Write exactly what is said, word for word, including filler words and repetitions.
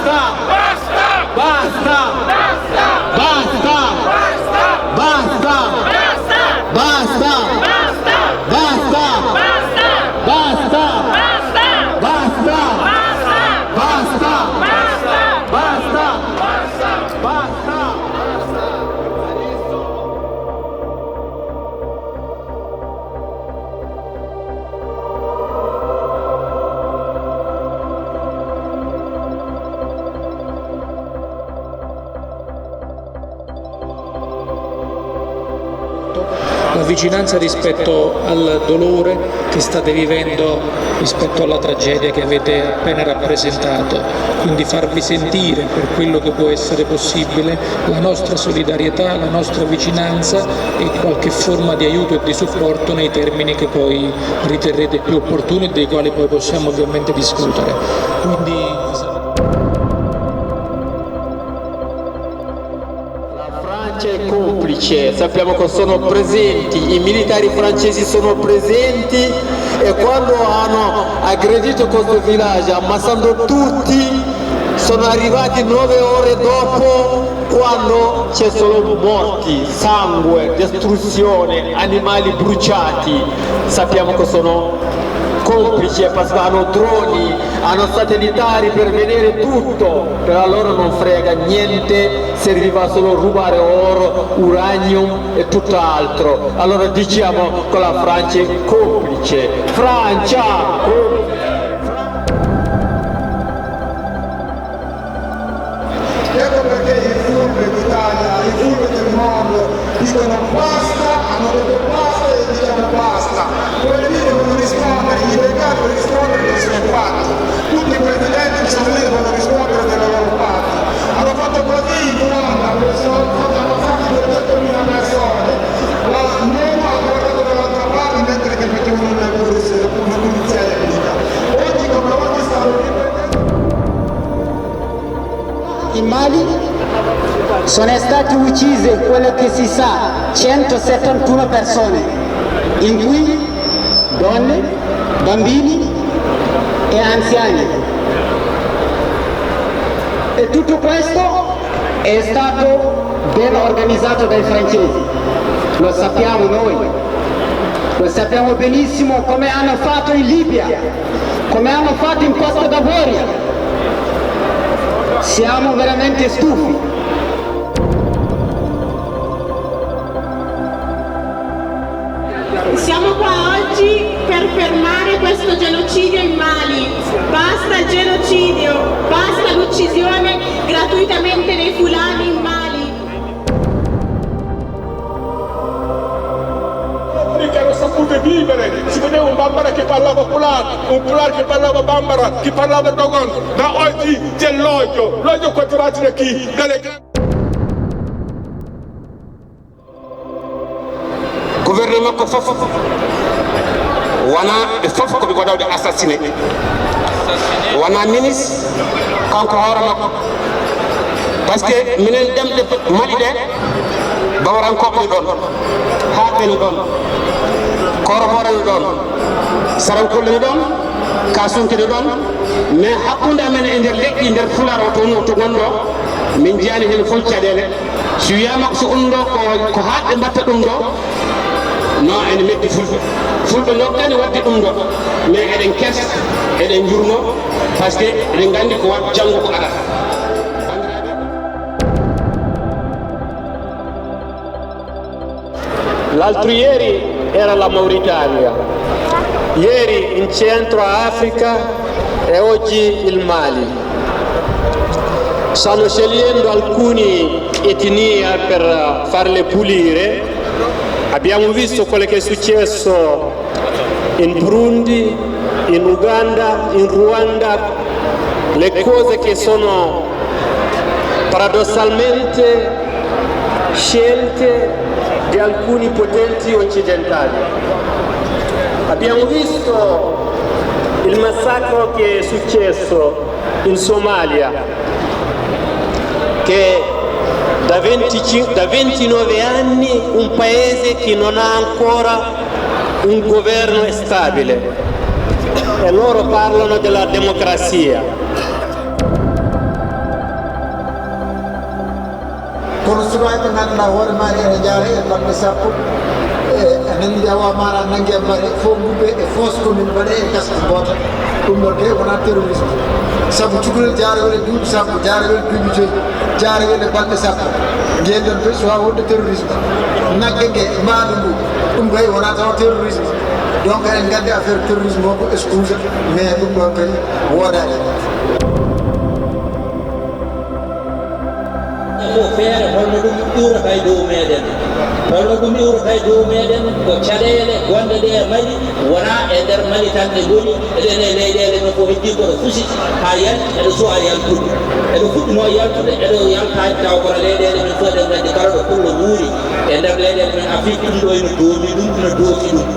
Basta! Basta! Basta! Basta! La vicinanza rispetto al dolore che state vivendo, rispetto alla tragedia che avete appena rappresentato, quindi farvi sentire per quello che può essere possibile la nostra solidarietà, la nostra vicinanza e qualche forma di aiuto e di supporto nei termini che poi riterrete più opportuni e dei quali poi possiamo ovviamente discutere. Quindi... La Francia è complice, sappiamo che sono presenti, i militari francesi sono presenti e quando hanno aggredito questo villaggio, ammazzando tutti, sono arrivati nove ore dopo, quando c'è solo morti, sangue, distruzione, animali bruciati. Sappiamo che sono complici, perché hanno droni, hanno satellitari per vedere tutto, però a loro non frega niente, serviva solo rubare oro, uranium e tutt'altro. Allora diciamo che la Francia è complice. Francia, complice. Ecco perché i furbi d'Italia, i furbi del mondo dicono basta, hanno detto basta e diciamo basta. Quelli lì devono rispondere, i legati devono rispondere del loro fatto. Tutti i presidenti che sono lì devono rispondere dei loro fatti. Hanno fatto così in Ruanda, dove sono stati ammazzati duecentomila persone. La, l'ONU ha guardato dall'altra parte mentre che facevano il lavoro, se la pulizia etnica. Oggi come oggi stanno riprendendo. In Mali sono state uccise, quello che si sa, centosettantuno persone, in cui donne, bambini e anziani. E tutto questo è stato ben organizzato dai francesi, lo sappiamo noi, lo sappiamo benissimo come hanno fatto in Libia, come hanno fatto in Costa d'Avorio. Siamo veramente stufi. Siamo qua oggi per fermare questo genocidio in Mali. Basta il genocidio, basta l'uccisione gratuitamente dei fulani in Mali. Perché non sapete vivere, si vedeva un bambara che parlava pulaar, un pulaar che parlava bambara, che parlava dogon, ma oggi c'è l'odio, l'odio coltivato da chi? Dalle grandi. Gouvernement makko fof wonaa ɓe fof ko ɓe waɗooɓe assassiné, wonaa ministre kanko hoore makko. Parce que minen ɗemɗe Mali ɗe, Bawrankooɓe no ɗoon, Haaɓe no ɗoon, Kooromoore no ɗoon, Sarankolle no ɗoon, Kaasunke no ɗoon, mais hakkunde amen e nder leƴƴi, nder Pulaar o, to, to ngonɗo, min njiyaani heen fof caɗeele. Si wiyaama so ɗum ɗo ko, ko Haaɓe mbaɗta ɗum ɗo, non, ene metti Fulɓe. Fulɓe ndokkani waɗde ɗum ɗo, mais eɗen kees, eɗen njurmoo, parce que eɗen nganndi ko waɗ-, janngo ko arata. L'altro ieri era la Mauritania, ieri in Centro Africa e oggi il Mali. Stanno scegliendo alcune etnie per farle pulire. Abbiamo visto quello che è successo in Burundi, in Uganda, in Ruanda, le cose che sono paradossalmente scelte di alcuni potenti occidentali. Abbiamo visto il massacro che è successo in Somalia, che da venticinque, da ventinove anni un paese che non ha ancora un governo stabile, e loro parlano della democrazia. Suwayɓe ɓe ngannduɗaa hoore maare ene njaara e balɗe sappo, e nani njawa maara nannge mbaɗe fof ngubbe e foos commune mbaɗe e gaske goota. Ɗum ɗon kay wonaa terrorisme. Sabu cukalel jaarowel e duuɓi sappo, jaarowel e duuɓi joyi, jaarowel e balɗe sappo, ngeen ɗon kay suwaa wonde terrorisme. Nagge nge e mbaandu ngu, ɗum kay wonaa tawa terrorisme. Donc eɗen nganndi affaire terrorisme o ko excuse, mais ɗum ɗon kay woodaani. Ko feere holno ɗum iwrata e dow meeɗen? Holno ɗum iwrata e dow meeɗen? Ko caɗeele gonɗe ɗe e Mali, wonaa e nder Mali tan ɗe ngoni, eɗen e leyɗeele men fof, heddii koɗo fusi haa yalti, eɗo suwa yaltude. Eɗo fuɗɗinoo yaltude, eɗo yaltaade tawa kono leyɗeele men fof eɗen nganndi kala ɗo pullo wuuri e nder leyɗeele men Afrik, ɗum ɗo ina doomi ɗum, ina dooki ɗum.